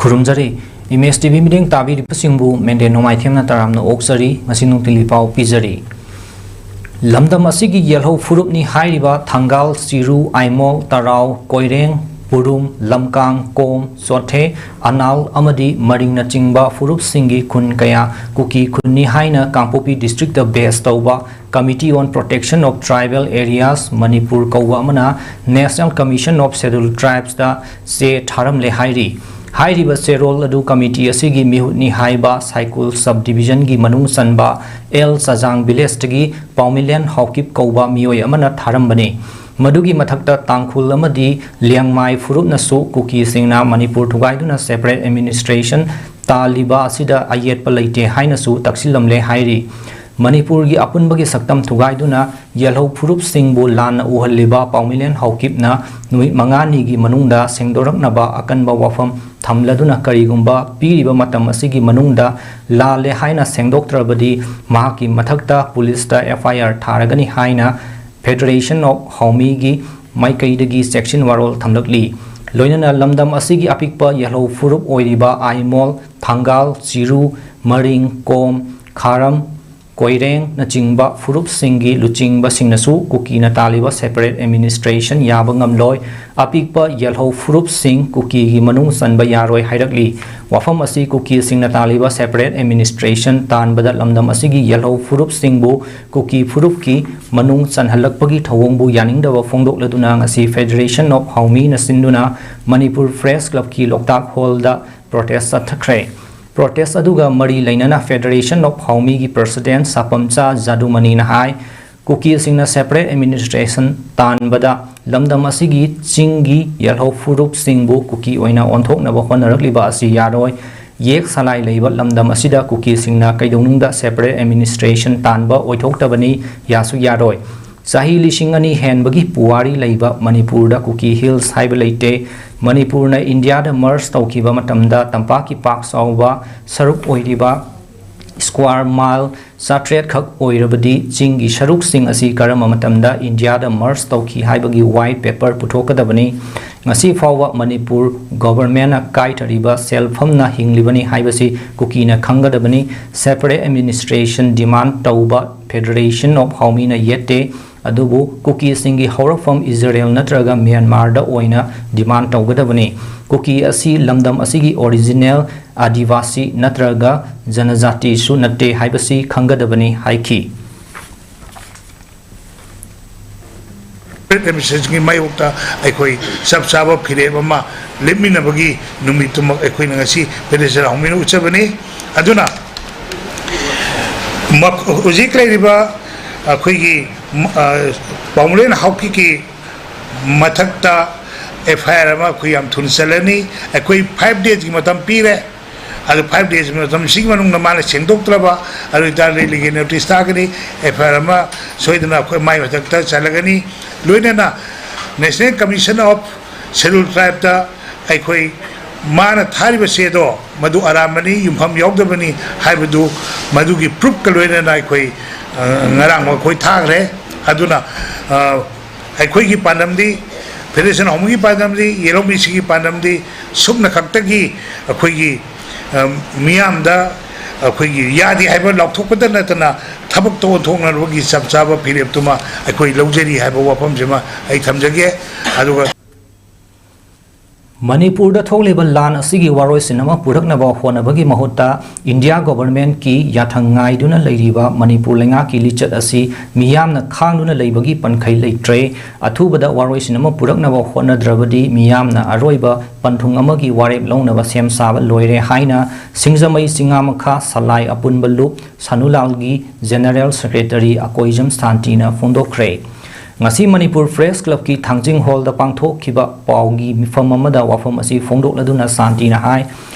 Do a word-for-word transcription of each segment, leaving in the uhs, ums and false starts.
ꯈꯨꯔꯨꯝꯖꯔꯤ꯫ Image T V ꯃꯤꯠꯌꯦꯡ ꯇꯥꯕꯤꯔꯤꯕꯁꯤꯡꯕꯨ ꯃꯦꯟꯗꯦ ꯅꯣꯡꯃꯥꯏꯊꯦꯝꯅ ꯇꯔꯥꯝꯅ ꯑꯣꯛꯆꯔꯤ꯫ ꯉꯁꯤ ꯅꯨꯡꯊꯤꯜꯒꯤ ꯄꯥꯎ ꯄꯤꯖꯔꯤ꯫ ꯂꯝꯗꯝ ꯑꯁꯤꯒꯤ ꯌꯦꯜꯍꯧ ꯐꯨꯔꯨꯞꯅꯤ ꯍꯥꯏꯔꯤꯕ ꯊꯪꯒꯥꯜ, ꯆꯤꯔꯨ, ꯑꯥꯏꯃꯣꯜ, ꯇꯔꯥꯎ, ꯀꯣꯏꯔꯦꯡ, ꯄꯨꯔꯨꯝ, ꯂꯝꯀꯥꯡ, ꯀꯣꯝ, ꯆꯣꯊꯦ, ꯑꯅꯥꯜ ꯑꯃꯗꯤ ꯃꯔꯤꯡꯅꯆꯤꯡꯕ ꯐꯨꯔꯨꯞꯁꯤꯡꯒꯤ ꯈꯨꯟ ꯀꯌꯥ ꯀꯨꯀꯤ ꯈꯨꯟꯅꯤ ꯍꯥꯏꯅ ꯀꯥꯡꯄꯣꯛꯄꯤ ꯗꯤꯁꯇ꯭ꯔꯤꯛꯇ ꯕꯦꯁ ꯇꯧꯕ Committee on Protection of Tribal Areas Manipur ꯀꯧꯕ ꯑꯃꯅ National Commission of Scheduled Tribesꯇ ꯆꯦ ꯊꯥꯔꯝꯂꯦ ꯍꯥꯏꯔꯤ꯫ ꯍꯥꯏꯔꯤꯕ ꯆꯦꯔꯣꯜ ꯑꯗꯨ ꯀꯃꯤꯇꯤ ꯑꯁꯤꯒꯤ ꯃꯤꯍꯨꯠꯅꯤ ꯍꯥꯏꯕ ꯁꯥꯏꯀꯨꯜ ꯁꯕ ꯗꯤꯕꯤꯖꯟꯒꯤ ꯃꯅꯨꯡ ꯆꯟꯕ ꯑꯦꯜ ꯆꯖꯥꯡ ꯚꯤꯂꯦꯖꯇꯒꯤ ꯄꯥꯎꯃꯤꯂꯦꯟ ꯍꯥꯎꯀꯤꯞ ꯀꯧꯕ ꯃꯤꯑꯣꯏ ꯑꯃꯅ ꯊꯥꯔꯝꯕꯅꯤ꯫ ꯃꯗꯨꯒꯤ ꯃꯊꯛꯇ ꯇꯥꯡꯈꯨꯜ ꯑꯃꯗꯤ ꯂꯤꯌꯥꯡꯃꯥꯏ ꯐꯨꯔꯨꯞꯅꯁꯨ ꯀꯨꯀꯤꯁꯤꯡꯅ ꯃꯅꯤꯄꯨꯔ ꯊꯨꯒꯥꯏꯗꯨꯅ separate administration ꯇꯥꯜꯂꯤꯕ ꯑꯁꯤꯗ ꯑꯌꯦꯠꯄ ꯂꯩꯇꯦ ꯍꯥꯏꯅꯁꯨ ꯇꯛꯁꯤꯜꯂꯝꯂꯦ ꯍꯥꯏꯔꯤ꯫ ꯃꯅꯤꯄꯨꯔꯒꯤ ꯑꯄꯨꯟꯕꯒꯤ ꯁꯛꯇꯝ ꯊꯨꯒꯥꯏꯗꯨꯅ ꯌꯦꯜꯍꯧ ꯐꯨꯔꯨꯞꯁꯤꯡꯕꯨ ꯂꯥꯟꯅ ꯎꯍꯜꯂꯤꯕ ꯄꯥꯎꯃꯤꯂꯦꯟ ꯍꯥꯎꯀꯤꯞꯅ ꯅꯨꯃꯤꯠ ꯃꯉꯥꯅꯤꯒꯤ ꯃꯅꯨꯡꯗ ꯁꯦꯡꯗꯣꯔꯛꯅꯕ ꯑꯀꯟꯕ ꯋꯥꯐꯝ ꯊꯝꯂꯗꯨꯅ ꯀꯔꯤꯒꯨꯝꯕ ꯄꯤꯔꯤꯕ ꯃꯇꯝ ꯑꯁꯤꯒꯤ ꯃꯅꯨꯡꯗ ꯂꯥꯜꯂꯦ ꯍꯥꯏꯅ ꯁꯦꯡꯗꯣꯛꯇ꯭ꯔꯕꯗꯤ ꯃꯍꯥꯛꯀꯤ ꯃꯊꯛꯇ ꯄꯨꯂꯤꯁꯇ F I R ꯊꯥꯔꯒꯅꯤ ꯍꯥꯏꯅ Federation of ꯍꯥꯎꯃꯤꯒꯤ ꯃꯥꯏꯀꯩꯗꯒꯤ ꯆꯦꯛꯁꯤꯟ ꯋꯥꯔꯣꯜ ꯊꯝꯂꯛꯂꯤ꯫ ꯂꯣꯏꯅꯅ ꯂꯝꯗꯝ ꯑꯁꯤꯒꯤ ꯑꯄꯤꯛꯄ ꯌꯦꯜꯍꯧ ꯐꯨꯔꯨꯞ ꯑꯣꯏꯔꯤꯕ ꯑꯥꯏꯃꯣꯜ, ꯊꯥꯡꯒꯥꯜ, ꯆꯤꯔꯨ, ꯃꯔꯤꯡ, ꯀꯣꯝ, ꯈꯥꯔꯝ, ꯀꯣꯏꯔꯦꯡꯅꯆꯤꯡꯕ ꯐꯨꯔꯨꯞꯁꯤꯡꯒꯤ ꯂꯨꯆꯤꯡꯕꯁꯤꯡꯅꯁꯨ ꯀꯨꯀꯤꯅ ꯇꯥꯜꯂꯤꯕ separate administration ꯌꯥꯕ ꯉꯝꯂꯣꯏ, ꯑꯄꯤꯛꯄ ꯌꯦꯜꯍꯧ ꯐꯨꯔꯨꯞꯁꯤꯡ ꯀꯨꯀꯤꯒꯤ ꯃꯅꯨꯡ ꯆꯟꯕ ꯌꯥꯔꯣꯏ ꯍꯥꯏꯔꯛꯂꯤ꯫ ꯋꯥꯐꯝ ꯑꯁꯤ ꯀꯨꯀꯤꯁꯤꯡꯅ ꯇꯥꯜꯂꯤꯕ separate administration ꯇꯥꯟꯕꯗ ꯂꯝꯗꯝ ꯑꯁꯤꯒꯤ ꯌꯦꯜꯍꯧ ꯐꯨꯔꯨꯞꯁꯤꯡꯕꯨ ꯀꯨꯀꯤ ꯐꯨꯔꯨꯞꯀꯤ ꯃꯅꯨꯡ ꯆꯟꯍꯜꯂꯛꯄꯒꯤ ꯊꯧꯑꯣꯡꯕꯨ ꯌꯥꯅꯤꯡꯗꯕ ꯐꯣꯡꯗꯣꯛꯂꯗꯨꯅ ꯉꯁꯤ Federation of ꯍꯥꯎꯃꯤꯅ ꯁꯤꯟꯗꯨꯅ ꯃꯅꯤꯄꯨꯔ ꯄ꯭ꯔꯦꯁ ꯀ꯭ꯂꯕꯀꯤ ꯂꯣꯛꯇꯥꯛ ꯍꯣꯜꯗ ꯄ꯭ꯔꯣꯇꯦꯁ ꯆꯠꯊꯈ꯭ꯔꯦ꯫ ꯄ꯭ꯔꯣꯇꯦꯁ ꯑꯗꯨꯒ ꯃꯔꯤ ꯂꯩꯅꯅ Federation of ꯍꯥꯎꯃꯤꯒꯤ ꯄ꯭ꯔꯁꯤꯗꯦꯟ ꯁꯥꯄꯝꯆꯥ ꯖꯥꯗꯨꯃꯅꯤꯅ ꯍꯥꯏ, ꯀꯨꯀꯤꯁꯤꯡꯅ separate administration ꯇꯥꯟꯕꯗ ꯂꯝꯗꯝ ꯑꯁꯤꯒꯤ ꯆꯤꯡꯒꯤ ꯌꯦꯜꯍꯧ ꯐꯨꯔꯨꯞꯁꯤꯡꯕꯨ ꯀꯨꯀꯤ ꯑꯣꯏꯅ ꯑꯣꯟꯊꯣꯛꯅꯕ ꯍꯣꯠꯅꯔꯛꯂꯤꯕ ꯑꯁꯤ ꯌꯥꯔꯣꯏ꯫ ꯌꯦꯛ ꯁꯂꯥꯏ ꯂꯩꯕ ꯂꯝꯗꯝ ꯑꯁꯤꯗ ꯀꯨꯀꯤꯁꯤꯡꯅ ꯀꯩꯗꯧꯅꯨꯡꯗ separate administration ꯇꯥꯟꯕ ꯑꯣꯏꯊꯣꯛꯇꯕꯅꯤ, ꯌꯥꯁꯨ ꯌꯥꯔꯣꯏ꯫ ꯆꯍꯤ ꯂꯤꯁꯤꯡ ꯑꯅꯤ ꯍꯦꯟꯕꯒꯤ ꯄꯨꯋꯥꯔꯤ ꯂꯩꯕ ꯃꯅꯤꯄꯨꯔꯗ ꯀꯨꯀꯤ ꯍꯤꯜꯁ ꯍꯥꯏꯕ ꯂꯩꯇꯦ꯫ ꯃꯅꯤꯄꯨꯔꯅ ꯏꯟꯗꯤꯌꯥꯗ merge ꯇꯧꯈꯤꯕ ꯃꯇꯝꯗ ꯇꯝꯄꯥꯛꯀꯤ ꯄꯥꯛ ꯆꯥꯎꯕ ꯁꯔꯨꯛ ꯑꯣꯏꯔꯤꯕ square mile ꯆꯥꯇ꯭ꯔꯦꯠ ꯈꯛ ꯑꯣꯏꯔꯕꯗꯤ ꯆꯤꯡꯒꯤ ꯁꯔꯨꯛꯁꯤꯡ ꯑꯁꯤ ꯀꯔꯝꯕ ꯃꯇꯝꯗ ꯏꯟꯗꯤꯌꯥꯗ merge ꯇꯧꯈꯤ ꯍꯥꯏꯕꯒꯤ white paper ꯄꯨꯊꯣꯛꯀꯗꯕꯅꯤ꯫ ꯉꯁꯤ ꯐꯥꯎꯕ ꯃꯅꯤꯄꯨꯔ governmentꯅ ꯀꯥꯏꯊꯔꯤꯕ ꯁꯦꯜꯐꯝꯅ ꯍꯤꯡꯂꯤꯕꯅꯤ ꯍꯥꯏꯕꯁꯤ ꯀꯨꯀꯤꯅ ꯈꯪꯒꯗꯕꯅꯤ꯫ Separate administration demand ꯇꯧꯕ Federation of Haomina ꯌꯦꯠꯇꯦ꯫ ꯑꯗꯨꯕꯨ ꯀꯨꯀꯤꯁꯤꯡꯒꯤ ꯍꯧꯔꯛꯐꯝ ꯏꯖꯔꯦꯜ ꯅꯠꯇ꯭ꯔꯒ ꯃ꯭ꯌꯥꯟꯃꯥꯔꯗ ꯑꯣꯏꯅ demand ꯇꯧꯒꯗꯕꯅꯤ꯫ ꯀꯨꯀꯤ ꯑꯁꯤ ꯂꯝꯗꯝ ꯑꯁꯤꯒꯤ original ꯑꯥꯗꯤꯋꯥꯁꯤ ꯅꯠꯇ꯭ꯔꯒ ꯖꯅꯖꯥꯇꯤꯁꯨ ꯅꯠꯇꯦ ꯍꯥꯏꯕꯁꯤ ꯈꯪꯒꯗꯕꯅꯤ ꯍꯥꯏꯈꯤ꯫ Administrationꯒꯤ ꯃꯥꯌꯣꯛꯇ ꯑꯩꯈꯣꯏ ꯆꯞ ꯆꯥꯕ ꯐꯤꯔꯦꯞ ꯑꯃ ꯂꯦꯞꯃꯤꯟꯅꯕꯒꯤ ꯅꯨꯃꯤꯠꯇꯨꯃꯛ ꯑꯩꯈꯣꯏꯅ ꯉꯁꯤ Federation of Haomina ꯎꯠꯆꯕꯅꯤ꯫ ꯑꯗꯨꯅ ꯍꯧꯖꯤꯛ ꯂꯩꯔꯤꯕ ꯑꯩꯈꯣꯏꯒꯤ ꯄꯥꯎꯃꯂꯦꯟ ꯍꯥꯎꯀꯤꯞꯀꯤ ꯃꯊꯛꯇ F I R ꯑꯃ ꯑꯩꯈꯣꯏ ꯌꯥꯝ ꯊꯨꯅ ꯆꯜꯂꯅꯤ꯫ ꯑꯩꯈꯣꯏ five daysꯀꯤ ꯃꯇꯝ ꯄꯤꯔꯦ꯫ ꯑꯗꯨ five days ꯃꯇꯝꯁꯤꯒꯤ ꯃꯅꯨꯡꯗ ꯃꯥꯅ ꯁꯦꯡꯗꯣꯛꯇ꯭ꯔꯕ ꯑꯗꯨ ꯑꯣꯏꯇꯥꯔꯗꯤ legal notice ꯊꯥꯒꯅꯤ꯫ F I R ꯑꯃ ꯁꯣꯏꯗꯅ ꯑꯩꯈꯣꯏ ꯃꯥꯏ ꯃꯊꯛꯇ ꯆꯜꯂꯒꯅꯤ꯫ ꯂꯣꯏꯅꯅ National Commission of Scheduled Tribeꯇ ꯑꯩꯈꯣꯏ ꯃꯥꯅ ꯊꯥꯔꯤꯕ ꯆꯦꯗꯣ ꯃꯗꯨ ꯑꯔꯥꯟꯕꯅꯤ, ꯌꯨꯝꯐꯝ ꯌꯥꯎꯗꯕꯅꯤ ꯍꯥꯏꯕꯗꯨ ꯃꯗꯨꯒꯤ proofꯀ ꯂꯣꯏꯅꯅ ꯑꯩꯈꯣꯏ ꯉꯔꯥꯡ ꯑꯩꯈꯣꯏ ꯊꯥꯈ꯭ꯔꯦ꯫ ꯑꯗꯨꯅ ꯑꯩꯈꯣꯏꯒꯤ ꯄꯥꯟꯗꯝꯗꯤ, Federation of Haomina ꯒꯤ ꯄꯥꯟꯗꯝꯗꯤ, ꯌꯦꯂꯧꯃꯤꯁꯤꯒꯤ ꯄꯥꯟꯗꯝꯗꯤ ꯁꯨꯞꯅ ꯈꯛꯇꯒꯤ ꯑꯩꯈꯣꯏꯒꯤ ꯃꯤꯌꯥꯝꯗ ꯑꯩꯈꯣꯏꯒꯤ ꯌꯥꯗꯦ ꯍꯥꯏꯕ ꯂꯥꯎꯊꯣꯛꯄꯗ ꯅꯠꯇꯅ ꯊꯕꯛꯇ ꯑꯣꯟꯊꯣꯛꯅꯅꯕꯒꯤ ꯆꯞ ꯆꯥꯕ ꯐꯤꯔꯦꯞꯇꯨꯃ ꯑꯩꯈꯣꯏ ꯂꯧꯖꯔꯤ ꯍꯥꯏꯕ ꯋꯥꯐꯝꯁꯤꯃ ꯑꯩ ꯊꯝꯖꯒꯦ꯫ ꯑꯗꯨꯒ ꯃꯅꯤꯄꯨꯔꯗ ꯊꯣꯛꯂꯤꯕ ꯂꯥꯟ ꯑꯁꯤꯒꯤ ꯋꯥꯔꯣꯏꯁꯤꯟ ꯑꯃ ꯄꯨꯔꯛꯅꯕ ꯍꯣꯠꯅꯕꯒꯤ ꯃꯍꯨꯠꯇ ꯏꯟꯗꯤꯌꯥ governmentꯀꯤ ꯌꯥꯊꯪ ꯉꯥꯏꯗꯨꯅ ꯂꯩꯔꯤꯕ ꯃꯅꯤꯄꯨꯔ ꯂꯩꯉꯥꯛꯀꯤ ꯂꯤꯆꯠ ꯑꯁꯤ ꯃꯤꯌꯥꯝꯅ ꯈꯥꯡꯗꯨꯅ ꯂꯩꯕꯒꯤ ꯄꯟꯈꯩ ꯂꯩꯇ꯭ꯔꯦ꯫ ꯑꯊꯨꯕꯗ ꯋꯥꯔꯣꯏꯁꯤꯟ ꯑꯃ ꯄꯨꯔꯛꯅꯕ ꯍꯣꯠꯅꯗ꯭ꯔꯕꯗꯤ ꯃꯤꯌꯥꯝꯅ ꯑꯔꯣꯏꯕ ꯄꯟꯊꯨꯡ ꯑꯃꯒꯤ ꯋꯥꯔꯦꯞ ꯂꯧꯅꯕ ꯁꯦꯝ ꯁꯥꯕ ꯂꯣꯏꯔꯦ ꯍꯥꯏꯅ ꯁꯤꯡꯖꯃꯩ ꯆꯤꯉꯥꯃꯈꯥ ꯁꯂꯥꯏ ꯑꯄꯨꯟꯕ ꯂꯨꯞ ꯁꯥꯅꯨꯂꯥꯜꯒꯤ General Secretary ꯑꯀꯣꯏꯖꯝ ꯁꯥꯟꯇꯤꯅ ꯐꯣꯡꯗꯣꯛꯈ꯭ꯔꯦ꯫ ꯉꯁꯤ ꯃꯅꯤꯄꯨꯔ Press Clubꯀꯤ ꯊꯥꯡꯖꯤꯡ Hallꯗ ꯄꯥꯡꯊꯣꯛꯈꯤꯕ ꯄꯥꯎꯒꯤ ꯃꯤꯐꯝ ꯑꯃꯗ ꯋꯥꯐꯝ ꯑꯁꯤ ꯐꯣꯡꯗꯣꯛꯂꯗꯨꯅ ꯁꯥꯟꯇꯤꯅ ꯍꯥꯏ,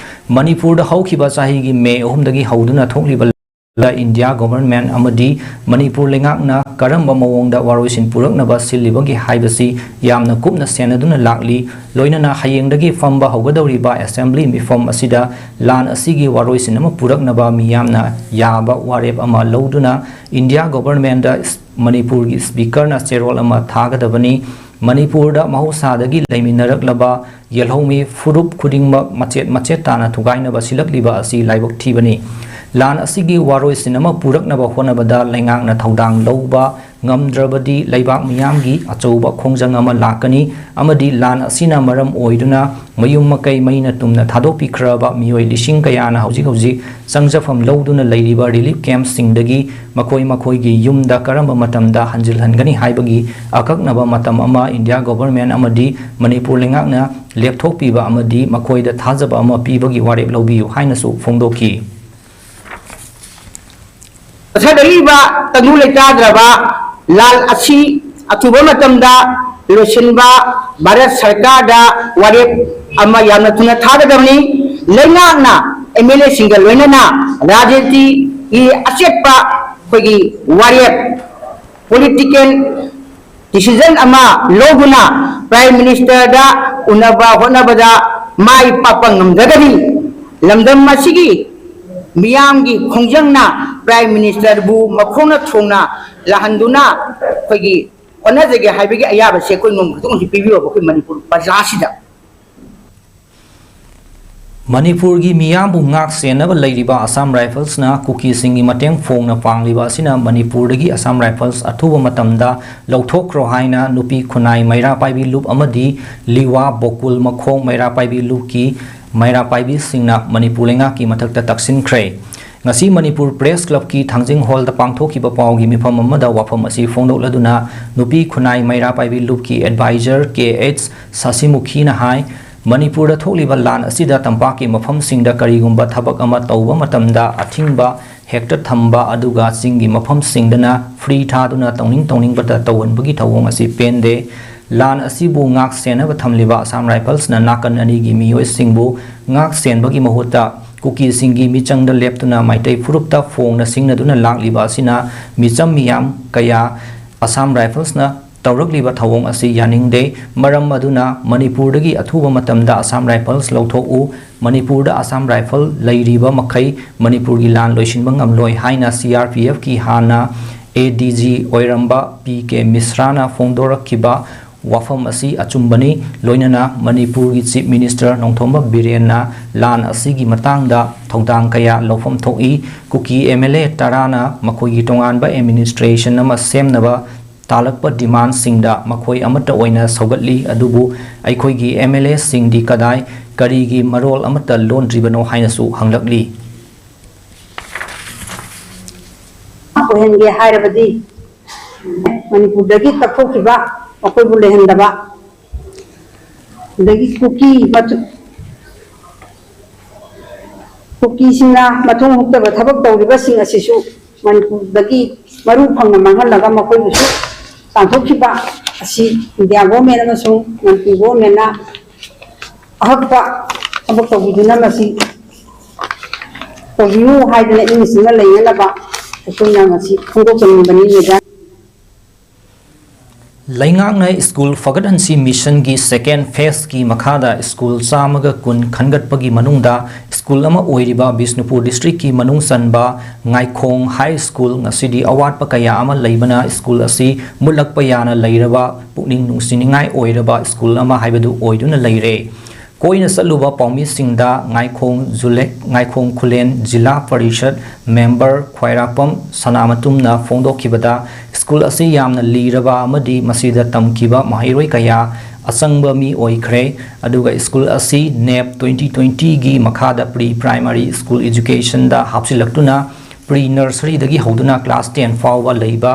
ꯃꯅꯤꯄꯨꯔꯗ ꯍꯧꯈꯤꯕ ꯆꯍꯤꯒꯤ ꯃꯦ ꯑꯍꯨꯝꯗꯒꯤ ꯍꯧꯗꯨꯅ ꯊꯣꯛꯂꯤꯕ ꯗ ꯏꯟꯗꯤꯌꯥ ꯒꯣꯚꯔꯟꯃꯦꯟꯠ ꯑꯃꯗꯤ ꯃꯅꯤꯄꯨꯔ ꯂꯩꯉꯥꯛꯅ ꯀꯔꯝꯕ ꯃꯑꯣꯡꯗ ꯋꯥꯔꯣꯏꯁꯤꯟ ꯄꯨꯔꯛꯅꯕ ꯁꯤꯜꯂꯤꯕꯒꯦ ꯍꯥꯏꯕꯁꯤ ꯌꯥꯝꯅ ꯀꯨꯞꯅ ꯁꯦꯟꯅꯗꯨꯅ ꯂꯥꯛꯂꯤ꯫ ꯂꯣꯏꯅꯅ ꯍꯌꯦꯡꯗꯒꯤ ꯐꯝꯕ ꯍꯧꯒꯗꯧꯔꯤꯕ ꯑꯦꯁꯦꯝꯕ꯭ꯂꯤ ꯃꯤꯐꯝ ꯑꯁꯤꯗ ꯂꯥꯟ ꯑꯁꯤꯒꯤ ꯋꯥꯔꯣꯏꯁꯤꯟ ꯑꯃ ꯄꯨꯔꯛꯅꯕ ꯃꯤꯌꯥꯝꯅ ꯌꯥꯕ ꯋꯥꯔꯦꯞ ꯑꯃ ꯂꯧꯗꯨꯅ ꯏꯟꯗꯤꯌꯥ ꯒꯣꯚꯔꯟꯃꯦꯟꯠꯗ ꯃꯅꯤꯄꯨꯔꯒꯤ ꯁ꯭ꯄꯤꯀꯔꯅ ꯆꯦꯔꯣꯜ ꯑꯃ ꯊꯥꯒꯗꯕꯅꯤ꯫ ꯃꯅꯤꯄꯨꯔꯗ ꯃꯍꯧꯁꯥꯗꯒꯤ ꯂꯩꯃꯤꯟꯅꯔꯛꯂꯕ ꯌꯦꯜꯍꯧꯃꯤ ꯐꯨꯔꯨꯞ ꯈꯨꯗꯤꯡꯃꯛ ꯃꯆꯦꯠ ꯃꯆꯦꯠ ꯇꯥꯅ ꯊꯨꯒꯥꯏꯅꯕ ꯁꯤꯜꯂꯛꯂꯤꯕ ꯑꯁꯤ ꯂꯥꯏꯕꯛ ꯊꯤꯕꯅꯤ꯫ ꯂꯥꯟ ꯑꯁꯤꯒꯤ ꯋꯥꯔꯣꯏꯁꯤꯟ ꯑꯃ ꯄꯨꯔꯛꯅꯕ ꯍꯣꯠꯅꯕꯗ ꯂꯩꯉꯥꯛꯅ ꯊꯧꯗꯥꯡ ꯂꯧꯕ ꯉꯝꯗ꯭ꯔꯕꯗꯤ ꯂꯩꯕꯥꯛ ꯃꯤꯌꯥꯝꯒꯤ ꯑꯆꯧꯕ ꯈꯣꯡꯖꯪ ꯑꯃ ꯂꯥꯛꯀꯅꯤ ꯑꯃꯗꯤ ꯂꯥꯟ ꯑꯁꯤꯅ ꯃꯔꯝ ꯑꯣꯏꯗꯨꯅ ꯃꯌꯨꯝ ꯃꯀꯩ ꯃꯩꯅ ꯇꯨꯝꯅ ꯊꯥꯗꯣꯛꯄꯤꯈ꯭ꯔꯕ ꯃꯤꯑꯣꯏ ꯂꯤꯁꯤꯡ ꯀꯌꯥꯅ ꯍꯧꯖꯤꯛ ꯍꯧꯖꯤꯛ ꯆꯪꯖꯐꯝ ꯂꯧꯗꯨꯅ ꯂꯩꯔꯤꯕ ꯔꯤꯂꯤꯐ ꯀꯦꯝꯞꯁꯤꯡꯗꯒꯤ ꯃꯈꯣꯏ ꯃꯈꯣꯏꯒꯤ ꯌꯨꯝꯗ ꯀꯔꯝꯕ ꯃꯇꯝꯗ ꯍꯟꯖꯤꯜꯍꯟꯒꯅꯤ ꯍꯥꯏꯕꯒꯤ ꯑꯀꯛꯅꯕ ꯃꯇꯝ ꯑꯃ ꯏꯟꯗꯤꯌꯥ ꯒꯣꯚꯔꯟꯃꯦꯟꯠ ꯑꯃꯗꯤ ꯃꯅꯤꯄꯨꯔ ꯂꯩꯉꯥꯛꯅ ꯂꯦꯞꯊꯣꯛꯄꯤꯕ ꯑꯃꯗꯤ ꯃꯈꯣꯏꯗ ꯊꯥꯖꯕ ꯑꯃ ꯄꯤꯕꯒꯤ ꯋꯥꯔꯦꯞ ꯂꯧꯕꯤꯌꯨ ꯍꯥꯏꯅꯁꯨ ꯐꯣꯡꯗꯣꯛꯈꯤ꯫ ꯆꯠꯊꯔꯛꯂꯤꯕ ꯇꯪꯗꯨ ꯂꯩꯇꯥꯗ꯭ꯔꯕ ꯂꯥꯟ ꯑꯁꯤ ꯑꯊꯨꯕ ꯃꯇꯝꯗ ꯂꯣꯏꯁꯤꯟꯕ ꯚꯥꯔꯠ ꯁꯔꯀꯥꯔꯗ ꯋꯥꯔꯦꯞ ꯑꯃ ꯌꯥꯝꯅ ꯊꯨꯅ ꯊꯥꯒꯗꯕꯅꯤ꯫ ꯂꯩꯉꯥꯛꯅ ꯑꯦꯝ ꯑꯦꯜ ꯑꯦꯁꯤꯡꯒ ꯂꯣꯏꯅꯅ ꯔꯥꯖꯅꯤꯇꯤꯒꯤ ꯑꯆꯦꯠꯄ ꯑꯩꯈꯣꯏꯒꯤ ꯋꯥꯔꯦꯞ, ꯄꯣꯂꯤꯇꯤꯀꯦꯜ ꯗꯤꯁꯤꯖꯟ ꯑꯃ ꯂꯧꯗꯨꯅ ꯄ꯭ꯔꯥꯏꯝ ꯃꯤꯅꯤꯁꯇꯔꯗ ꯎꯅꯕ ꯍꯣꯠꯅꯕꯗ ꯃꯥꯏ ꯄꯥꯛꯄ ꯉꯝꯗ꯭ꯔꯒꯗꯤ ꯂꯝꯗꯝ ꯑꯁꯤꯒꯤ ꯃꯤꯌꯥꯝꯒꯤ ꯈꯣꯡꯖꯪꯅ ꯄ꯭ꯔꯥꯏꯝ ꯃꯤꯅꯤꯁꯇꯔꯕꯨ ꯃꯈꯣꯡꯅ ꯊꯣꯡꯅ ꯂꯥꯛꯍꯟꯗꯨꯅ ꯑꯩꯈꯣꯏꯒꯤ ꯍꯣꯠꯅꯖꯒꯦ ꯍꯥꯏꯕꯒꯤ ꯑꯌꯥꯕꯁꯦ ꯑꯩꯈꯣꯏ ꯅꯣꯡꯃ ꯈꯛꯇꯪ ꯑꯣꯏꯁꯨ ꯄꯤꯕꯤꯌꯣꯕ ꯑꯩꯈꯣꯏ ꯃꯅꯤꯄꯨꯔ ꯄ꯭ꯔꯖꯥꯁꯤꯗ꯫ ꯃꯅꯤꯄꯨꯔꯒꯤ ꯃꯤꯌꯥꯝꯕꯨ ꯉꯥꯛ ꯁꯦꯟꯅꯕ ꯂꯩꯔꯤꯕ ꯑꯁꯥꯝ ꯔꯥꯏꯐꯜꯁꯅ ꯀꯨꯀꯤꯁꯤꯡꯒꯤ ꯃꯇꯦꯡ ꯐꯣꯡꯅ ꯄꯥꯡꯂꯤꯕ ꯑꯁꯤꯅ ꯃꯅꯤꯄꯨꯔꯗꯒꯤ ꯑꯁꯥꯝ ꯔꯥꯏꯐꯜꯁ ꯑꯊꯨꯕ ꯃꯇꯝꯗ ꯂꯧꯊꯣꯛꯈ꯭ꯔꯣ ꯍꯥꯏꯅ ꯅꯨꯄꯤ ꯈꯨꯟꯅꯥꯏ ꯃꯩꯔꯥ ꯄꯥꯏꯕꯤ ꯂꯨꯞ ꯑꯃꯗꯤ ꯂꯤꯋꯥ ꯕꯣꯀꯨꯜ ꯃꯈꯣꯡ ꯃꯩꯔꯥ ꯄꯥꯏꯕꯤ ꯂꯨꯞꯀꯤ ꯃꯩꯔꯥ ꯄꯥꯏꯕꯤꯁꯤꯡꯅ ꯃꯅꯤꯄꯨꯔ ꯂꯩꯉꯥꯛꯀꯤ ꯃꯊꯛꯇ ꯇꯛꯁꯤꯟꯈ꯭ꯔꯦ꯫ ꯉꯁꯤ ꯃꯅꯤꯄꯨꯔ ꯄ꯭ꯔꯦꯁ ꯀ꯭ꯂꯕꯀꯤ ꯊꯥꯡꯖꯤꯡ ꯍꯣꯜꯗ ꯄꯥꯡꯊꯣꯛꯈꯤꯕ ꯄꯥꯎꯒꯤ ꯃꯤꯐꯝ ꯑꯃꯗ ꯋꯥꯐꯝ ꯑꯁꯤ ꯐꯣꯡꯗꯣꯛꯂꯗꯨꯅ ꯅꯨꯄꯤ ꯈꯨꯟꯅꯥꯏ ꯃꯩꯔꯥ ꯄꯥꯏꯕꯤ ꯂꯨꯞꯀꯤ ꯑꯦꯗꯚꯥꯏꯖꯔ ꯀꯦ ꯑꯩꯆ ꯁꯥꯁꯤꯃꯨꯈꯤꯅ ꯍꯥꯏ, ꯃꯅꯤꯄꯨꯔꯗ ꯊꯣꯛꯂꯤꯕ ꯂꯥꯟ ꯑꯁꯤꯗ ꯇꯝꯄꯥꯛꯀꯤ ꯃꯐꯝꯁꯤꯡꯗ ꯀꯔꯤꯒꯨꯝꯕ ꯊꯕꯛ ꯑꯃ ꯇꯧꯕ ꯃꯇꯝꯗ ꯑꯊꯤꯡꯕ ꯍꯦꯛꯇ ꯊꯝꯕ, ꯑꯗꯨꯒ ꯆꯤꯡꯒꯤ ꯃꯐꯝꯁꯤꯡꯗꯅ ꯐ꯭ꯔꯤ ꯊꯥꯗꯨꯅ ꯇꯧꯅꯤꯡ ꯇꯧꯅꯤꯡꯕꯇ ꯇꯧꯍꯟꯕꯒꯤ ꯊꯧꯑꯣꯡ ꯑꯁꯤ ꯄꯦꯟꯗꯦ꯫ ꯂꯥꯟ ꯑꯁꯤꯕꯨ ꯉꯥꯛ ꯁꯦꯟꯅꯕ ꯊꯝꯂꯤꯕ ꯑꯁꯥꯝ ꯔꯥꯏꯐꯜꯁꯅ ꯅꯥꯀꯟ ꯑꯅꯤꯒꯤ ꯃꯤꯑꯣꯏꯁꯤꯡꯕꯨ ꯉꯥꯛ ꯁꯦꯟꯕꯒꯤ ꯃꯍꯨꯠꯇ ꯀꯨꯀꯤꯁꯤꯡꯒꯤ ꯃꯤꯆꯪꯗ ꯂꯦꯞꯇꯨꯅ ꯃꯩꯇꯩ ꯐꯨꯔꯨꯞꯇ ꯐꯣꯡꯅ ꯁꯤꯡꯅꯗꯨꯅ ꯂꯥꯛꯂꯤꯕ ꯑꯁꯤꯅ ꯃꯤꯆꯝ ꯃꯤꯌꯥꯝ ꯀꯌꯥ ꯑꯁꯥꯝ ꯔꯥꯏꯐꯜꯁꯅ ꯇꯧꯔꯛꯂꯤꯕ ꯊꯧꯑꯣꯡ ꯑꯁꯤ ꯌꯥꯅꯤꯡꯗꯦ꯫ ꯃꯔꯝ ꯑꯗꯨꯅ ꯃꯅꯤꯄꯨꯔꯗꯒꯤ ꯑꯊꯨꯕ ꯃꯇꯝꯗ ꯑꯁꯥꯝ ꯔꯥꯏꯐꯜꯁ ꯂꯧꯊꯣꯛꯎ꯫ ꯃꯅꯤꯄꯨꯔꯗ ꯑꯁꯥꯝ ꯔꯥꯏꯐꯜ ꯂꯩꯔꯤꯕ ꯃꯈꯩ ꯃꯅꯤꯄꯨꯔꯒꯤ ꯂꯥꯟ ꯂꯣꯏꯁꯤꯟꯕ ꯉꯝꯂꯣꯏ ꯍꯥꯏꯅ ꯁꯤ ꯑꯥꯔ ꯄꯤ ꯑꯦꯐꯀꯤ ꯍꯥꯟꯅ ꯑꯦ ꯗꯤ ꯖꯤ ꯑꯣꯏꯔꯝꯕ ꯄꯤ ꯀꯦ ꯃꯤꯁ꯭ꯔꯥꯅ ꯐꯣꯡꯗꯣꯔꯛꯈꯤꯕ ꯋꯥꯐꯝ ꯑꯁꯤ ꯑꯆꯨꯝꯕꯅꯤ꯫ ꯂꯣꯏꯅꯅ ꯃꯅꯤꯄꯨꯔꯒꯤ ꯆꯤꯐ ꯃꯤꯅꯤꯁꯇꯔ ꯅꯣꯡꯊꯣꯝꯕꯝ ꯕꯤꯔꯦꯟꯅ ꯂꯥꯟ ꯑꯁꯤꯒꯤ ꯃꯇꯥꯡꯗ ꯊꯧꯗꯥꯡ ꯀꯌꯥ ꯂꯧꯐꯝ ꯊꯣꯛꯏ꯫ ꯀꯨꯀꯤ ꯑꯦꯝ ꯑꯦꯜ ꯑꯦ ꯇꯔꯥꯅ ꯃꯈꯣꯏꯒꯤ ꯇꯣꯉꯥꯟꯕ ꯑꯦꯗꯃꯤꯅꯤꯁꯇ꯭ꯔꯦꯁꯟ ꯑꯃ ꯁꯦꯝꯅꯕ ꯇꯥꯜꯂꯛꯄ ꯗꯤꯃꯥꯟꯁꯤꯡꯗ ꯃꯈꯣꯏ ꯑꯃꯠꯇ ꯑꯣꯏꯅ ꯁꯧꯒꯠꯂꯤ꯫ ꯑꯗꯨꯕꯨ ꯑꯩꯈꯣꯏꯒꯤ ꯑꯦꯝ ꯑꯦꯜ ꯑꯦꯁꯤꯡꯗꯤ ꯀꯗꯥꯏ, ꯀꯔꯤꯒꯤ ꯃꯔꯣꯜ ꯑꯃꯠꯇ ꯂꯣꯟꯗ꯭ꯔꯤꯕꯅꯣ ꯍꯥꯏꯅꯁꯨ ꯍꯪꯂꯛꯂꯤ꯫ ꯑꯣꯏꯍꯟꯒꯦ ꯍꯥꯏꯔꯕꯗꯤ ꯃꯅꯤꯄꯨꯔꯗꯒꯤ ꯀꯛꯊꯣꯛꯈꯤꯕ, ꯃꯈꯣꯏꯕꯨ ꯂꯩꯍꯟꯗꯕ, ꯑꯗꯒꯤ ꯀꯨꯀꯤ ꯃꯆꯨ-, ꯀꯨꯀꯤꯁꯤꯡꯅ ꯃꯊꯣꯡ ꯍꯨꯛꯇꯕ ꯊꯕꯛ ꯇꯧꯔꯤꯕꯁꯤꯡ ꯑꯁꯤꯁꯨ ꯃꯅꯤꯄꯨꯔꯗꯒꯤ ꯃꯔꯨ ꯐꯪꯅ ꯃꯥꯡꯍꯜꯂꯒ ꯃꯈꯣꯏꯕꯨꯁꯨ ꯇꯥꯟꯊꯣꯛꯈꯤꯕ ꯑꯁꯤ ꯏꯟꯗꯤꯌꯥ ꯒꯣꯔꯃꯦꯟ ꯑꯃꯁꯨꯡ ꯃꯅꯤꯄꯨꯔ ꯒꯣꯔꯃꯦꯟꯅ ꯑꯍꯛꯄ ꯊꯕꯛ ꯇꯧꯕꯤꯗꯨꯅ ꯃꯁꯤ ꯇꯧꯕꯤꯌꯨ ꯍꯥꯏꯗꯅ ꯏꯪꯅ ꯆꯤꯛꯅ ꯂꯩꯅꯅꯕ ꯑꯩꯈꯣꯏꯅ ꯉꯁꯤ ꯐꯣꯡꯗꯣꯛꯆꯅꯤꯡꯕꯅꯤ, ꯃꯦꯗꯥꯝ꯫ ꯂꯩꯉꯥꯛꯅ ꯁ꯭ꯀꯨꯜ ꯐꯒꯠꯍꯟꯁꯤ ꯃꯤꯁꯟꯒꯤ ꯁꯦꯀꯦꯟ ꯐꯦꯁꯀꯤ ꯃꯈꯥꯗ ꯁ꯭ꯀꯨꯜ ꯆꯥꯝꯃꯒ ꯀꯨꯟ ꯈꯟꯒꯠꯄꯒꯤ ꯃꯅꯨꯡꯗ ꯁ꯭ꯀꯨꯜ ꯑꯃ ꯑꯣꯏꯔꯤꯕ ꯕꯤꯁꯅꯨꯄꯨꯔ ꯗꯤꯁꯇ꯭ꯔꯤꯛꯀꯤ ꯃꯅꯨꯡ ꯆꯟꯕ ꯉꯥꯏꯈꯣꯡ ꯍꯥꯏ ꯁ꯭ꯀꯨꯜ ꯉꯁꯤꯗꯤ ꯑꯋꯥꯠꯄ ꯀꯌꯥ ꯑꯃ ꯂꯩꯕꯅ ꯁ꯭ꯀꯨꯜ ꯑꯁꯤ ꯃꯨꯠꯂꯛꯄ ꯌꯥꯅ ꯂꯩꯔꯕ ꯄꯨꯛꯅꯤꯡ ꯅꯨꯡꯁꯤꯅꯤꯡꯉꯥꯏ ꯑꯣꯏꯔꯕ ꯁ꯭ꯀꯨꯜ ꯑꯃ ꯍꯥꯏꯕꯗꯨ ꯑꯣꯏꯗꯨꯅ ꯂꯩꯔꯦ꯫ ꯀꯣꯏꯅ ꯆꯠꯂꯨꯕ ꯄꯥꯎꯃꯤꯁꯤꯡꯗ ꯉꯥꯏꯈꯣꯡ ꯖꯨꯂꯦ-, ꯉꯥꯏꯈꯣꯡ ꯈꯨꯂꯦꯟ ꯖꯤꯂꯥ ꯄꯔꯤꯁꯠ ꯃꯦꯝꯕꯔ ꯈ꯭ꯋꯥꯏꯔꯥꯛꯄꯝ ꯁꯅꯥꯃꯇꯨꯝꯅ ꯐꯣꯡꯗꯣꯛꯈꯤꯕꯗ, ꯁ꯭ꯀꯨꯜ ꯑꯁꯤ ꯌꯥꯝꯅ ꯂꯤꯔꯕ ꯑꯃꯗꯤ ꯃꯁꯤꯗ ꯇꯝꯈꯤꯕ ꯃꯍꯩꯔꯣꯏ ꯀꯌꯥ ꯑꯆꯪꯕ ꯃꯤ ꯑꯣꯏꯈ꯭ꯔꯦ꯫ ꯑꯗꯨꯒ ꯁ꯭ꯀꯨꯜ ꯑꯁꯤ ꯅꯦꯞ ꯇ꯭ꯋꯦꯟꯇꯤ ꯇ꯭ꯋꯦꯟꯇꯤꯒꯤ ꯃꯈꯥꯗ ꯄ꯭ꯔꯤ ꯄ꯭ꯔꯥꯏꯃꯔꯤ ꯁ꯭ꯀꯨꯜ ꯏꯖꯨꯀꯦꯁꯟꯗ ꯍꯥꯞꯆꯤꯜꯂꯛꯇꯨꯅ ꯄ꯭ꯔꯤ ꯅꯔꯁꯔꯤꯗꯒꯤ ꯍꯧꯗꯨꯅ ꯀ꯭ꯂꯥꯁ ꯇꯦꯟ ꯐꯥꯎꯕ ꯂꯩꯕ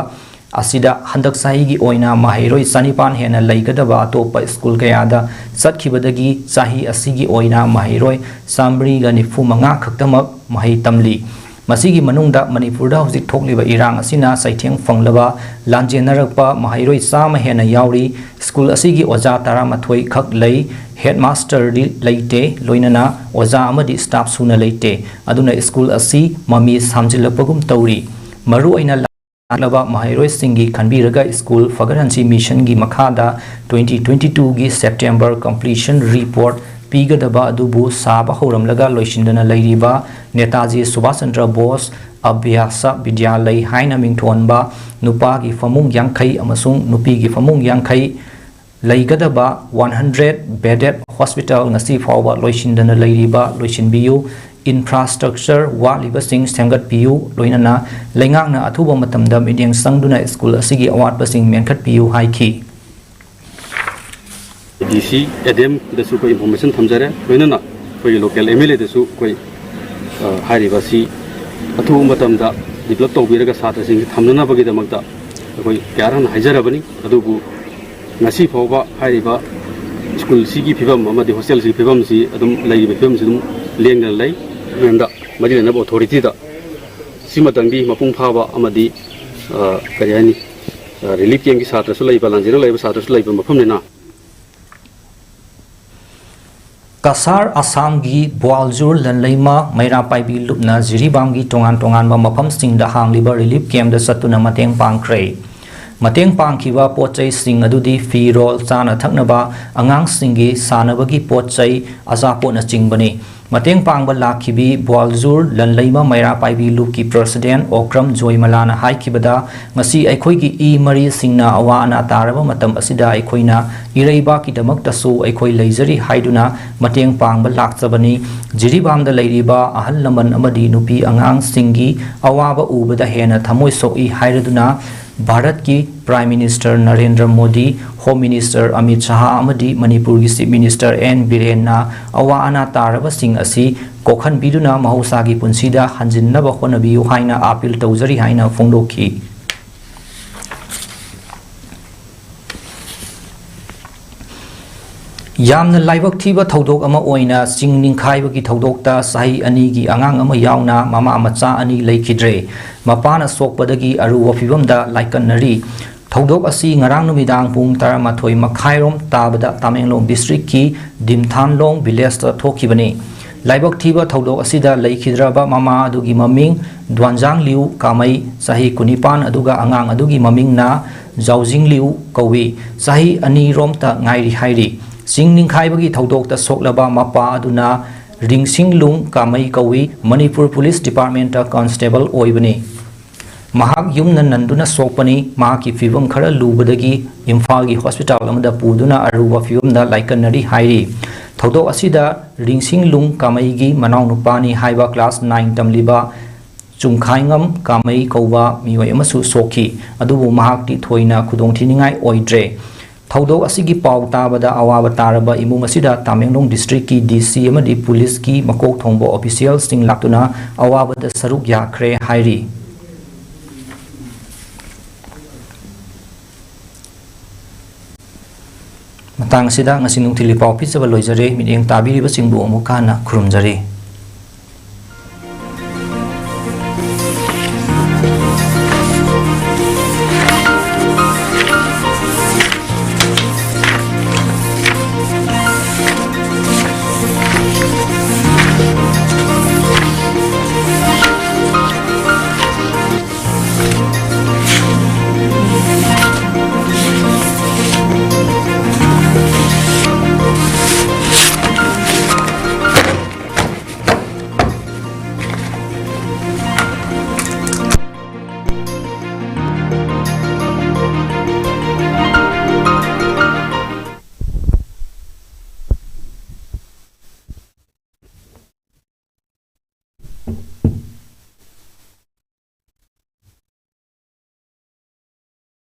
ꯑꯁꯤꯗ ꯍꯟꯗꯛ ꯆꯍꯤꯒꯤ ꯑꯣꯏꯅ ꯃꯍꯩꯔꯣꯏ ꯆꯅꯤꯄꯥꯟ ꯍꯦꯟꯅ ꯂꯩꯒꯗꯕ ꯑꯇꯣꯞꯄ ꯁ꯭ꯀꯨꯜ ꯀꯌꯥꯗ ꯆꯠꯈꯤꯕꯗꯒꯤ ꯆꯍꯤ ꯑꯁꯤꯒꯤ ꯑꯣꯏꯅ ꯃꯍꯩꯔꯣꯏ ꯆꯥꯃꯔꯤꯒ ꯅꯤꯐꯨ ꯃꯉꯥ ꯈꯛꯇꯃꯛ ꯃꯍꯩ ꯇꯝꯂꯤ꯫ ꯃꯁꯤꯒꯤ ꯃꯅꯨꯡꯗ ꯃꯅꯤꯄꯨꯔꯗ ꯍꯧꯖꯤꯛ ꯊꯣꯛꯂꯤꯕ ꯏꯔꯥꯡ ꯑꯁꯤꯅ ꯆꯩꯊꯦꯡ ꯐꯪꯂꯕ ꯂꯥꯟꯖꯦꯟꯅꯔꯛꯄ ꯃꯍꯩꯔꯣꯏ ꯆꯥꯝꯃ ꯍꯦꯟꯅ ꯌꯥꯎꯔꯤ꯫ ꯁ꯭ꯀꯨꯜ ꯑꯁꯤꯒꯤ ꯑꯣꯖꯥ ꯇꯔꯥꯃꯥꯊꯣꯏ ꯈꯛ ꯂꯩ꯫ ꯍꯦꯗꯃꯥꯁꯇꯔꯗꯤ ꯂꯩꯇꯦ, ꯂꯣꯏꯅꯅ ꯑꯣꯖꯥ ꯑꯃꯗꯤ ꯁ꯭ꯇꯥꯐ ꯁꯨꯅ ꯂꯩꯇꯦ꯫ ꯑꯗꯨꯅ ꯁ꯭ꯀꯨꯜ ꯑꯁꯤ ꯃꯃꯤ ꯁꯥꯝꯖꯤꯜꯂꯛꯄꯒꯨꯝ ꯇꯧꯔꯤ꯫ ꯃꯔꯨꯑꯣꯏꯅ ꯂꯥꯛꯂꯕ ꯃꯍꯩꯔꯣꯏꯁꯤꯡꯒꯤ ꯈꯟꯕꯤꯔꯒ ꯁ꯭ꯀꯨꯜ ꯐꯒꯠꯍꯟꯁꯤ ꯃꯤꯁꯟꯒꯤ ꯃꯈꯥꯗ twenty twenty twoꯒꯤ September completion report ꯄꯤꯒꯗꯕ ꯑꯗꯨꯕꯨ ꯁꯥꯕ ꯍꯧꯔꯝꯂꯒ ꯂꯣꯏꯁꯤꯟꯗꯅ ꯂꯩꯔꯤꯕ ꯅꯦꯇꯥꯖꯤ ꯁꯨꯕꯥꯁ ꯆꯟꯗ꯭ꯔ ꯕꯣꯁ ꯑꯚ꯭ꯌꯥꯁ ꯕꯤꯗ꯭ꯌꯥꯂꯩ ꯍꯥꯏꯅ ꯃꯤꯡꯊꯣꯟꯕ ꯅꯨꯄꯥꯒꯤ ꯐꯃꯨꯡ ꯌꯥꯡꯈꯩ ꯑꯃꯁꯨꯡ ꯅꯨꯄꯤꯒꯤ ꯐꯃꯨꯡ ꯌꯥꯡꯈꯩ ꯂꯩꯒꯗꯕ one hundred bedded hospital ꯉꯁꯤ ꯐꯥꯎꯕ ꯂꯣꯏꯁꯤꯟꯗꯅ ꯂꯩꯔꯤꯕ ꯂꯣꯏꯁꯤꯟꯕꯤꯌꯨ꯫ Infrastructure ꯋꯥꯠꯂꯤꯕꯁꯤꯡ ꯁꯦꯝꯒꯠꯄꯤꯌꯨ꯫ ꯂꯣꯏꯅꯅ ꯂꯩꯉꯥꯛꯅ ꯑꯊꯨꯕ ꯃꯇꯝꯗ ꯃꯤꯠꯌꯦꯡ ꯆꯪꯗꯨꯅ ꯁ꯭ꯀꯨꯜ ꯑꯁꯤꯒꯤ ꯑꯋꯥꯠꯄꯁꯤꯡ ꯃꯦꯟꯈꯠꯄꯤꯌꯨ ꯍꯥꯏꯈꯤ꯫ ꯗꯤ ꯁꯤ ꯑꯦ ꯗꯤ ꯑꯦꯝꯗꯁꯨ ꯑꯩꯈꯣꯏ ꯏꯟꯐꯣꯔꯃꯦꯁꯟ ꯊꯝꯖꯔꯦ꯫ ꯂꯣꯏꯅꯅ ꯑꯩꯈꯣꯏꯒꯤ ꯂꯣꯀꯦꯜ ꯑꯦꯝ ꯑꯦꯜ ꯑꯦꯗꯁꯨ ꯑꯩꯈꯣꯏ, ꯑ, ꯍꯥꯏꯔꯤꯕ ꯑꯁꯤ ꯑꯊꯨꯕ ꯃꯇꯝꯗ ꯗꯤꯕꯂꯞ ꯇꯧꯕꯤꯔꯒ ꯁꯥꯇ꯭ꯔꯁꯤꯡꯁꯤ ꯊꯝꯅꯅꯕꯒꯤꯗꯃꯛꯇ ꯑꯩꯈꯣꯏ ꯀꯌꯥꯔꯛ ꯍꯟꯅ ꯍꯥꯏꯖꯔꯕꯅꯤ꯫ ꯑꯗꯨꯕꯨ ꯉꯁꯤ ꯐꯥꯎꯕ ꯍꯥꯏꯔꯤꯕ ꯁ꯭ꯀꯨꯜꯁꯤꯒꯤ ꯐꯤꯕꯝ ꯑꯃꯗꯤ ꯍꯣꯁꯇꯦꯜꯁꯤꯒꯤ ꯐꯤꯕꯝꯁꯤ ꯑꯗꯨꯝ ꯂꯩꯔꯤꯕ ꯐꯤꯕꯝꯁꯤ ꯑꯗꯨꯝ ꯂꯦꯡꯗꯅ ꯂꯩ꯫ ꯃꯔꯝꯗ ꯃꯔꯤ ꯂꯩꯅꯕ ꯑꯣꯊꯣꯔꯤꯇꯤꯗ ꯁꯤꯃꯇꯪꯗꯤ ꯃꯄꯨꯡ ꯐꯥꯕ ꯑꯃꯗꯤ, ꯑ, ꯀꯔꯤ ꯍꯥꯏꯅꯤ, ꯔꯤꯂꯤꯐ ꯀꯦꯝꯞꯀꯤ ꯁꯥꯇ꯭ꯔꯁꯨ ꯂꯩꯕ, ꯂꯥꯟꯖꯦꯟꯅ ꯂꯩꯕ ꯁꯥꯇ꯭ꯔꯁꯨ ꯂꯩꯕ ꯃꯐꯝꯅꯤꯅ꯫ ꯀꯁꯥꯔ ꯑꯁꯥꯝꯒꯤ ꯕ꯭ꯋꯥꯜꯖꯨꯔ ꯂꯟꯂꯩꯃ ꯃꯩꯔꯥ ꯄꯥꯏꯕꯤ ꯂꯨꯞꯅ ꯖꯤꯔꯤꯕꯥꯝꯒꯤ ꯇꯣꯉꯥꯟ ꯇꯣꯉꯥꯟꯕ ꯃꯐꯝꯁꯤꯡꯗ ꯍꯥꯡꯂꯤꯕ ꯔꯤꯂꯤꯐ ꯀꯦꯝꯞꯇ ꯆꯠꯇꯨꯅ ꯃꯇꯦꯡ ꯄꯥꯡꯈ꯭ꯔꯦ꯫ ꯃꯇꯦꯡ ꯄꯥꯡꯈꯤꯕ ꯄꯣꯠ ꯆꯩꯁꯤꯡ ꯑꯗꯨꯗꯤ ꯐꯤꯔꯣꯜ, ꯆꯥꯅ ꯊꯛꯅꯕ, ꯑꯉꯥꯡꯁꯤꯡꯒꯤ ꯁꯥꯟꯅꯕꯒꯤ ꯄꯣꯠ ꯆꯩ, ꯑꯆꯥꯄꯣꯠꯅꯆꯤꯡꯕꯅꯤ꯫ ꯃꯇꯦꯡ ꯄꯥꯡꯕ ꯂꯥꯛꯈꯤꯕꯤ ꯕ꯭ꯋꯥꯜꯖꯨꯔ ꯂꯟꯂꯩꯃ ꯃꯩꯔꯥ ꯄꯥꯏꯕꯤ ꯂꯨꯞꯀꯤ ꯄ꯭ꯔꯁꯤꯗꯦꯟ ꯑꯣꯀ꯭ꯔꯝ ꯖꯣꯏꯃꯂꯥꯅ ꯍꯥꯏꯈꯤꯕꯗ, ꯉꯁꯤ ꯑꯩꯈꯣꯏꯒꯤ ꯏ ꯃꯔꯤꯁꯤꯡꯅ ꯑꯋꯥ ꯑꯅꯥ ꯇꯥꯔꯕ ꯃꯇꯝ ꯑꯁꯤꯗ ꯑꯩꯈꯣꯏꯅ ꯏꯔꯩꯕꯥꯛꯀꯤꯗꯃꯛꯇꯁꯨ ꯑꯩꯈꯣꯏ ꯂꯩꯖꯔꯤ ꯍꯥꯏꯗꯨꯅ ꯃꯇꯦꯡ ꯄꯥꯡꯕ ꯂꯥꯛꯆꯕꯅꯤ꯫ ꯖꯤꯔꯤꯕꯥꯝꯗ ꯂꯩꯔꯤꯕ ꯑꯍꯜ ꯂꯃꯟ ꯑꯃꯗꯤ ꯅꯨꯄꯤ ꯑꯉꯥꯡꯁꯤꯡꯒꯤ ꯑꯋꯥꯕ ꯎꯕꯗ ꯍꯦꯟꯅ ꯊꯃꯣꯏ ꯁꯣꯛꯏ ꯍꯥꯏꯔꯗꯨꯅ ꯚꯥꯔꯠꯀꯤ prime minister Narendra Modi, home minister Amit Shah ꯑꯃꯗꯤ ꯃꯅꯤꯄꯨꯔꯒꯤ ꯆꯤꯐ ꯃꯤꯅꯤꯁꯇꯔ ꯑꯦꯟ ꯕꯤꯔꯦꯟꯅ ꯑꯋꯥ ꯑꯅꯥ ꯇꯥꯔꯕꯁꯤꯡ ꯑꯁꯤ ꯀꯣꯛꯍꯟꯕꯤꯗꯨꯅ ꯃꯍꯧꯁꯥꯒꯤ ꯄꯨꯟꯁꯤꯗ ꯍꯟꯖꯤꯟꯅꯕ ꯍꯣꯠꯅꯕꯤꯌꯨ ꯍꯥꯏꯅ ꯑꯥꯄꯤꯜ ꯇꯧꯖꯔꯤ ꯍꯥꯏꯅ ꯐꯣꯡꯗꯣꯛꯈꯤ꯫ ꯌꯥꯝꯅ ꯂꯥꯏꯕꯛ ꯊꯤꯕ ꯊꯧꯗꯣꯛ ꯑꯃ ꯑꯣꯏꯅ ꯆꯤꯡ ꯅꯤꯡꯈꯥꯏꯕꯒꯤ ꯊꯧꯗꯣꯛꯇ ꯆꯍꯤ ꯑꯅꯤꯒꯤ ꯑꯉꯥꯡ ꯑꯃ ꯌꯥꯎꯅ ꯃꯃꯥ ꯃꯆꯥ ꯑꯅꯤ ꯂꯩꯈꯤꯗ꯭ꯔꯦ꯫ ꯃꯄꯥꯅ ꯁꯣꯛꯄꯗꯒꯤ ꯑꯔꯨꯕ ꯐꯤꯚꯝꯗ ꯂꯥꯏꯀꯠꯅꯔꯤ꯫ ꯊꯧꯗꯣꯛ ꯑꯁꯤ ꯉꯔꯥꯡ ꯅꯨꯃꯤꯗꯥꯡ ꯄꯨꯡ ꯇꯔꯥꯃꯥꯊꯣꯏ ꯃꯈꯥꯏꯔꯣꯝ ꯇꯥꯕꯗ ꯇꯃꯦꯡꯂꯣꯡ district ꯀꯤ ꯗꯤꯝꯊꯥꯟꯂꯣꯡ village ꯇ ꯊꯣꯛꯈꯤꯕꯅꯤ꯫ ꯂꯥꯏꯕꯛ ꯊꯤꯕ ꯊꯧꯗꯣꯛ ꯑꯁꯤꯗ ꯂꯩꯈꯤꯗ꯭ꯔꯕ ꯃꯃꯥ ꯑꯗꯨꯒꯤ ꯃꯃꯤꯡ ꯗ꯭ꯋꯥꯟꯖꯥꯡ ꯂꯤꯎ ꯀꯥꯃꯩ, ꯆꯍꯤ ꯀꯨꯟꯅꯤꯄꯥꯟ, ꯑꯗꯨꯒ ꯑꯉꯥꯡ ꯑꯗꯨꯒꯤ ꯃꯃꯤꯡꯅ ꯖꯥꯎꯖꯤꯡ ꯂꯤꯎ ꯀꯧꯏ꯫ ꯆꯍꯤ ꯑꯅꯤꯔꯣꯝꯇ ꯉꯥꯏꯔꯤ ꯍꯥꯏꯔꯤ꯫ ꯆꯤꯡ ꯅꯤꯡꯈꯥꯏꯕꯒꯤ ꯊꯧꯗꯣꯛꯇ ꯁꯣꯛꯂꯕ ꯃꯄꯥ ꯑꯗꯨꯅ ꯔꯤꯡꯁꯤꯡꯂꯨꯡ ꯀꯥꯃꯩ ꯀꯧꯏ, ꯃꯅꯤꯄꯨꯔ Police Department ꯇ constable ꯑꯣꯏꯕꯅꯤ꯫ ꯃꯍꯥꯛ ꯌꯨꯝꯅ ꯅꯟꯗꯨꯅ ꯁꯣꯛꯄꯅꯤ꯫ ꯃꯍꯥꯛꯀꯤ ꯐꯤꯚꯝ ꯈꯔ ꯂꯨꯕꯗꯒꯤ ꯏꯝꯐꯥꯜꯒꯤ hospital ꯑꯃꯗ ꯄꯨꯗꯨꯅ ꯑꯔꯨꯕ ꯐꯤꯚꯝꯗ ꯂꯥꯏꯀꯠꯅꯔꯤ ꯍꯥꯏꯔꯤ꯫ ꯊꯧꯗꯣꯛ ꯑꯁꯤꯗ ꯔꯤꯡꯁꯤꯡꯂꯨꯡ ꯀꯥꯃꯩꯒꯤ ꯃꯅꯥꯎꯅꯨꯄꯥꯅꯤ ꯍꯥꯏꯕ class nine ꯇꯝꯂꯤꯕ ꯆꯨꯡꯈꯥꯏꯉꯝ ꯀꯥꯃꯩ ꯀꯧꯕ ꯃꯤꯑꯣꯏ ꯑꯃꯁꯨ ꯁꯣꯛꯈꯤ, ꯑꯗꯨꯕꯨ ꯃꯍꯥꯛꯇꯤ ꯊꯣꯏꯅ ꯈꯨꯗꯣꯡꯊꯤꯅꯤꯡꯉꯥꯏ ꯑꯣꯏꯗ꯭ꯔꯦ꯫ ꯊꯧꯗꯣꯛ ꯑꯁꯤꯒꯤ ꯄꯥꯎ ꯇꯥꯕꯗ ꯑꯋꯥꯕ ꯇꯥꯔꯕ ꯏꯃꯨꯡ ꯑꯁꯤꯗ ꯇꯃꯦꯡꯂꯣꯡ district ꯀꯤ D C ꯑꯃꯗꯤ police ꯀꯤ ꯃꯀꯣꯛ ꯊꯣꯡꯕ official ꯁꯤꯡ ꯂꯥꯛꯇꯨꯅ ꯑꯋꯥꯕꯗ ꯁꯔꯨꯛ ꯌꯥꯈ꯭ꯔꯦ ꯍꯥꯏꯔꯤ꯫ ꯃꯇꯥꯡ ꯑꯁꯤꯗ ꯉꯁꯤ ꯅꯨꯡꯊꯤꯜꯒꯤ ꯄꯥꯎ ꯄꯤꯖꯕ ꯂꯣꯏꯖꯔꯦ꯫ ꯃꯤꯠꯌꯦꯡ ꯇꯥꯕꯤꯔꯤꯕꯁꯤꯡꯕꯨ ꯑꯃꯨꯛ ꯍꯟꯅ ꯈꯨꯔꯨꯝꯖꯔꯤ꯫